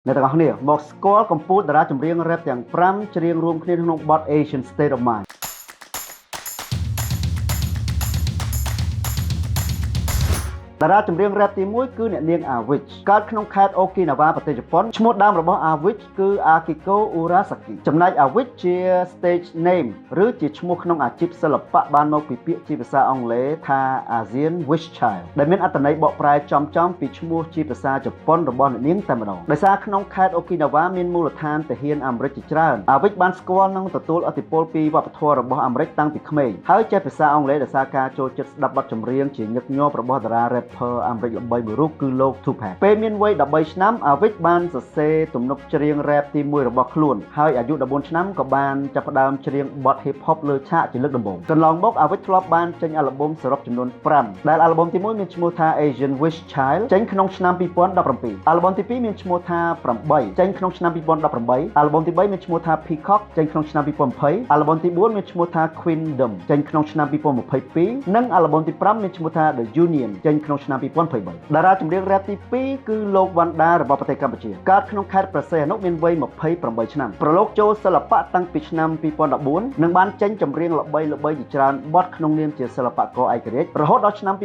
អ្នកទាំងអស់គ្នាមកស្គាល់កម្ពុជាតារាចម្រៀង rap ទាំង5ច្រៀងរួមគ្នាក្នុងបទ Asian State of Mind។ តារាចម្រៀង rap ទី1គឺអ្នកនាង Awich កើតក្នុងខេត្តអូគីណាវ៉ាប្រទេសជប៉ុនឈ្មោះដើមរបស់ Awich គឺ Akiko Urasaki។ ចំណែក Awich ជា stage name ឬជាឈ្មោះក្នុងអាជីពសិល្បៈបានមកពីពាក្យជាភាសាអង់គ្លេសថា Asian Wish Child ដែលមានអត្ថន័យបកប្រែចំៗពីឈ្មោះជាភាសាជប៉ុនរបស់អ្នកនាងតែម្ដងដោយសារក្នុងខេត្តអូគីណាវ៉ាមានមូលដ្ឋានទាហានអាមេរិកជាច្រើន Awich បានស្គាល់និងទទួលឥទ្ធិពលពីវប្បធម៌របស់អាមេរិកតាំងពីក្មេងហើយចេះភាសាអង់គ្លេសដោយសារការចូលចិត្តស្ដាប់បទចម្រៀងជាញឹកញាប់របស់តារា rapper អាមេរិកល្បីមួយរូបគឺលោក Tupac។ ពេលមានវ័យ13ឆ្នាំ Awich បានសរសេរទំនុកច្រៀង rap ទី1របស់ខ្លួនហើយអាយុ14ឆ្នាំក៏បានចាប់ផ្ដើមច្រៀងបទ hip hop លើឆាកជាលើកដំបូងកន្លងមក Awich ធ្លាប់បានចេញអាល់ប៊ុមសរុបចំនួន5ដែលអាល់ប៊ុមទី1មានឈ្មោះថា Asian Wish Child ចេញក្នុងឆ្នាំ2017អាល់ប៊ុមទី2មានឈ្មោះថា8ចេញក្នុងឆ្នាំ2018អាល់ប៊ុមទី3មានឈ្មោះថា Peacock ចេញក្នុងឆ្នាំ2020អាល់ប៊ុមទី4មានឈ្មោះថា Queendom ចេញក្នុងឆ្នាំ2022និងអាល់ប៊ុមទី5មានឈ្មោះថា The Union ចេញក្នុងឆ្នាំ2023តារាចម្រៀង rap ទី2គឺលោកវ៉ាន់ដារបស់ប្រទេសកម្ពុជាកើតក្នុងខេត្តព្រះសីហនុមានវ័យ28ឆ្នាំប្រឡូកចូលសិល្បៈតាំងពីឆ្នាំ2014និងបានចេញចម្រៀងល្បីៗជាច្រើនបទក្នុងនាមជាសិល្បករឯករាជ្យរហូតដល់ឆ្នាំ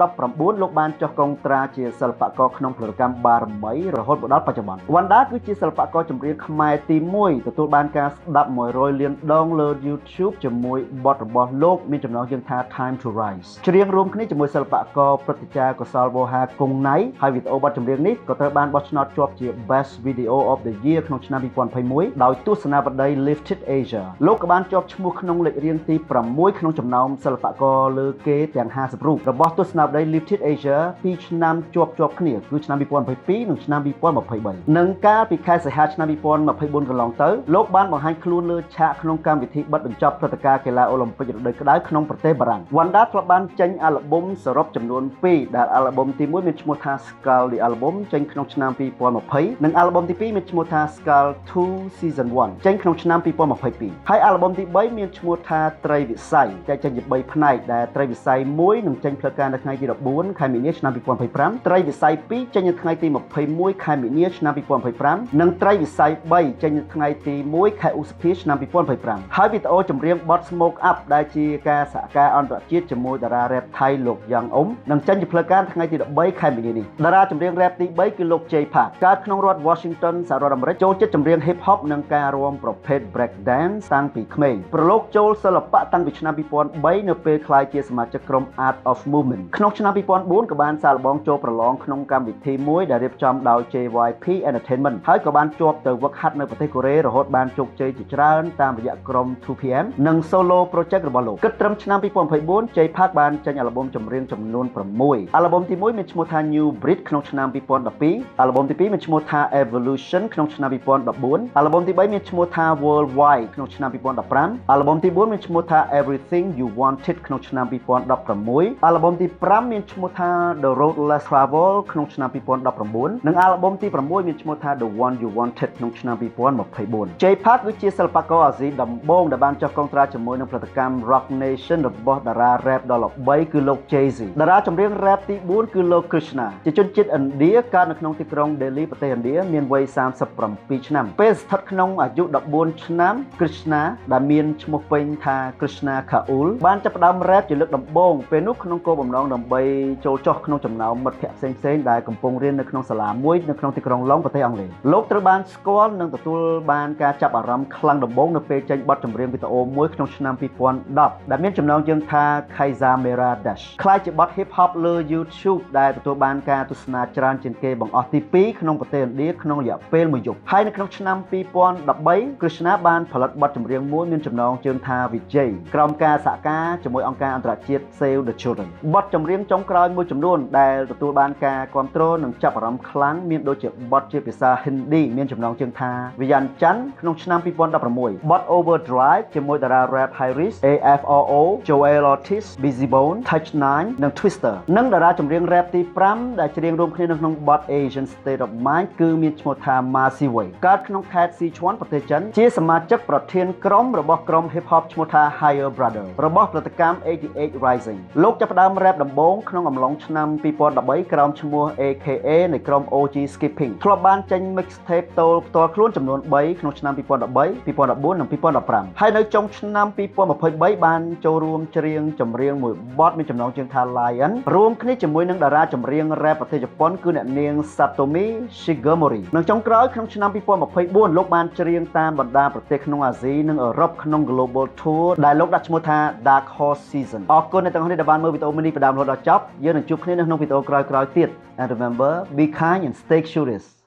2019លោកបានចុះកុងត្រាជាសិល្បករក្នុងផលិតកម្មបារមីរហូតមកដល់បច្ចុប្បន្នវ៉ាន់ដាគឺជាសិល្បករចម្រៀងខ្មែរទី1ទទួលបានការស្ដាប់100លានដងលើ YouTube ជាមួយបទរបស់លោកមានចំណងជើងថា Time to Rise ច្រៀងរួមគ្នាជាមួយសិល្បករព្រឹទ្ធាចារ្យកុសលវោហាគង់ណៃហើយវីដេអូបទចម្រៀងនេះក៏ត្រូវបានបោះឆ្នោតជាប់ជា Best Video of the Year ក្នុងឆ្នាំ2021ដោយទស្សនាវដ្តី Lifted Asia។ លោកក៏បានជាប់ឈ្មោះក្នុងលេខរៀងទី6ក្នុងចំណោមសិល្បករលើគេទាំង50រូបរបស់ទស្សនាវដ្តី Lifted Asia 2ឆ្នាំជាប់ជាប់គ្នាគឺឆ្នាំ2022និងឆ្នាំ2023និងកាលពីខែសីហាឆ្នាំ2024កន្លងទៅលោកបានបង្ហាញខ្លួនលើឆាកក្នុងកម្មវិធីបិទបញ្ចប់ព្រឹត្តិការណ៍កីឡាអូឡ িম্প ិករដូវក្តៅក្នុងប្រទេសបារាំងវ៉ាន់ដាធ្លាប់បានចេញអាល់ប៊ុមសរុបចំនួន2ដែលអាល់ប៊ុមទី1មានឈ្មោះថា Skull the Album ចេញក្នុងឆ្នាំ2020និងអាល់ប៊ុមទី2មានឈ្មោះថា Skull 2 Season 1ចេញក្នុងឆ្នាំ2022ហើយអាល់ប៊ុមទី3មានឈ្មោះថាត្រីវិស័យចែកចេញជា3ផ្នែកដែលត្រីវិស័យ1នឹងចេញផ្លូវការនៅថ្ងៃទី14ខែមីនាឆ្នាំ2025ត្រីវិស័យ2ចេញនៅថ្ងៃទី21ខែមីនាឆ្នាំ2025និងត្រីវិស័យ3ចេញនៅថ្ងៃទី1ខែឧសភាឆ្នាំ2025ហើយវីដេអូចម្រៀងបទ Smoke Up ដែលជាការសហការអន្តរជាតិជាមួយតារា rap ថៃលោកយ៉ាងអ៊ុំនឹងចេញជាផ្លូវការថ្ងៃទី13ខែមីនានេះតារាចម្រៀង rap ទី3គឺលោក Jay Park កើតក្នុងរដ្ឋ Washington សហរដ្ឋអាមេរិកចូលចិត្តចម្រៀង hip hop និងការរាំប្រភេទ break dance តាំងពីក្មេងប្រឡូកចូលសិល្បៈតាំងពីឆ្នាំ2003នៅពេលក្លាយជាសមាជិកក្រុម Art of Movement ក្នុងឆ្នាំ2004ក៏បានសាកល្បងចូលប្រឡងក្នុងកម្មវិធីមួយដែលរៀបចំដោយ JYP Entertainment ហើយក៏បានជាប់ទៅវឹកហាត់នៅប្រទេសកូរ៉េរហូតបានជោគជ័យជាច្រើនតាមរយៈក្រុម 2PM និង solo project របស់លោកគិតត្រឹមឆ្នាំ2024 Jay Park បានចេញអាល់ប៊ុមចម្រៀងចំនួន6អាល់ប៊ុមទី1មានឈ្មោះថា New Breed ក្នុងឆ្នាំ2012អាល់ប៊ុមទី2មានឈ្មោះថា Evolution ក្នុងឆ្នាំ2014អាល់ប៊ុមទី3មានឈ្មោះថា Worldwide ក្នុងឆ្នាំ2015អាល់ប៊ុមទី4មានឈ្មោះថា Everything You Wanted ក្នុងឆ្នាំ2016អាល់ប៊ុមទី5មានឈ្មោះថា The Road Less Traveled ក្នុងឆ្នាំ2019និងអាល់ប៊ុមទី6មានឈ្មោះថា The One You Wanted ក្នុងឆ្នាំ2024 Jay Park គឺជាសិល្បករអាស៊ីដំបូងដែលបានចុះកុងត្រាជាមួយនឹងផលិតកម្ម Roc Nation របស់តារា rap ដ៏ល្បីគឺលោក Jay-Z។ តារាចម្រៀង rap ទី4គឺលោក Krishna ជាជនជាតិឥណ្ឌាកើតនៅក្នុងទីក្រុង Delhi ប្រទេសឥណ្ឌាមានវ័យ37ឆ្នាំពេលស្ថិតក្នុងអាយុ14ឆ្នាំ Krishna ដែលមានឈ្មោះពេញថា Krishna Kaul បានចាប់ផ្ដើម rap ជាលើកដំបូងពេលនោះក្នុងគោលបំណងដើម្បីចូលចុះក្នុងចំណោមមិត្តភ័ក្តិផ្សេងៗដែលកំពុងរៀននៅក្នុងសាលាមួយនៅក្នុងទីក្រុងឡុងប្រទេសអង់គ្លេសលោកត្រូវបានស្គាល់និងទទួលបានការចាប់អារម្មណ៍ខ្លាំងដំបូងនៅពេលចេញបទចម្រៀងវីដេអូមួយក្នុងឆ្នាំ2010ដែលមានចំណងជើងថា Kaisa Mera Desh ក្លាយជាបទ hip hop លើ YouTube ដែលទទួលបានការទស្សនាច្រើនជាងគេបង្អស់ទី2ក្នុងប្រទេសឥណ្ឌាក្នុងរយៈពេលមួយយប់ហើយនៅក្នុងឆ្នាំ2013 Krishna បានផលិតបទចម្រៀងមួយមានចំណងជើងថា Vijay ក្រោមការសហការជាមួយអង្គការអន្តរជាតិ Save the Children។ បទចម្រៀងចុងក្រោយមួយចំនួនដែលទទួលបានការគាំទ្រនិងចាប់អារម្មណ៍ខ្លាំងមានដូចជាបទជាភាសា Hindi មានចំណងជើងថា Vyanjan ក្នុងឆ្នាំ2016បទ Overdrive ជាមួយតារា rap Harris AFRO Joel Ortiz Bizzy Bone Tech 9និង Twister និង និងតារាចម្រៀង rap ទី5ដែលច្រៀងរួមគ្នានៅក្នុងបទ Asian State of Mind គឺមានឈ្មោះថា Ma Siwei កើតក្នុងខេត្តស៊ីឈួនប្រទេសចិនជាសមាជិកប្រធានក្រុមរបស់ក្រុម Hip Hop ឈ្មោះថា Higher Brother របស់ផលិតកម្ម88 Rising លោកចាប់ផ្ដើម rap ដំបូងក្នុងអំឡុងឆ្នាំ2013ក្រោមឈ្មោះ AKA នៃក្រុម OG Skipping ធ្លាប់បានចេញ mixtape ទោលផ្ទាល់ខ្លួនចំនួន3ក្នុងឆ្នាំ2013 2014និង2015ហើយនៅចុងឆ្នាំ2023បានចូលរួមច្រៀងចម្រៀងមួយបទមានចំណងជើងថា Lion រួមគ្នាជាមួយនឹងតារាចម្រៀង rap ប្រទេសជប៉ុនគឺអ្នកនាង Satomi Shigemori និងចុងក្រោយក្នុងឆ្នាំ2024លោកបានច្រៀងតាមបណ្ដាប្រទេសក្នុងអាស៊ីនិងអឺរ៉ុបក្នុង Global Tour ដែលលោកដាក់ឈ្មោះថា Dark Horse Season អរគុណអ្នកទាំងអស់គ្នាដែលបានមើលវីដេអូនេះពីដើមរហូតដល់ចប់យើងនឹងជួបគ្នានៅក្នុងវីដេអូក្រោយៗទៀត And remember, be kind and stay curious.